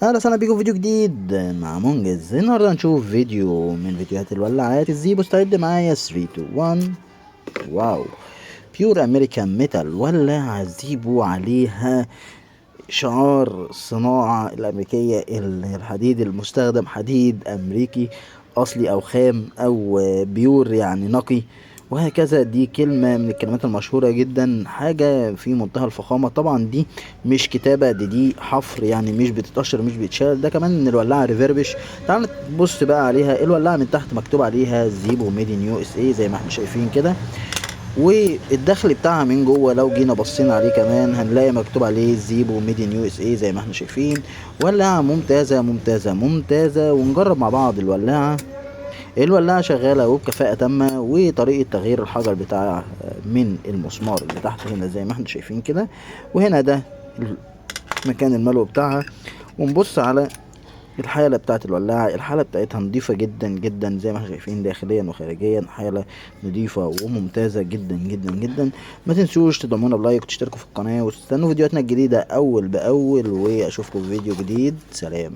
اهلا وسهلا بيكم في فيديو جديد مع منجز. النهارده هنشوف فيديو من فيديوهات الولاعات الزيبو. استعد معايا 3 2 1. wow، pure American metal، ولاعة زيبو عليها شعار الصناعة الأمريكية، الحديد المستخدم حديد أمريكي أصلي أو خام أو pure يعني نقي وهكذا. دي كلمة من الكلمات المشهورة جدا، حاجة في منتهى الفخامة. طبعا دي مش كتابة، دي حفر يعني مش بتتقشر مش بيتشال. ده كمان من الولاعة refurbish. تعال نبص بقى عليها. الولاعة من تحت مكتوب عليها زيبو made in USA زي ما احنا شايفين كده، والدخل بتاعها من جوه لو جينا بصينا عليه كمان هنلاقي مكتوب عليه زيبو made in USA زي ما احنا شايفين. ولاعة ممتازة ممتازة ممتازة. ونجرب مع بعض الولاعة. الولاعة شغالة وبكفاءة تامة، وطريقة تغيير الحجر بتاع من المسمار اللي تحت هنا زي ما احنا شايفين كده، وهنا ده مكان الملو بتاعها. ونبص على الحالة بتاعت الولاعة. الحالة بتاعتها نظيفة جدا جدا زي ما احنا شايفين داخليا وخارجيا، حالة نظيفة وممتازة جدا جدا جدا. ما تنسوش تدعمونا ب like وتشتركوا في القناة وتستنوا فيديوهاتنا الجديدة أول بأول، وأشوفكم في فيديو جديد. سلام.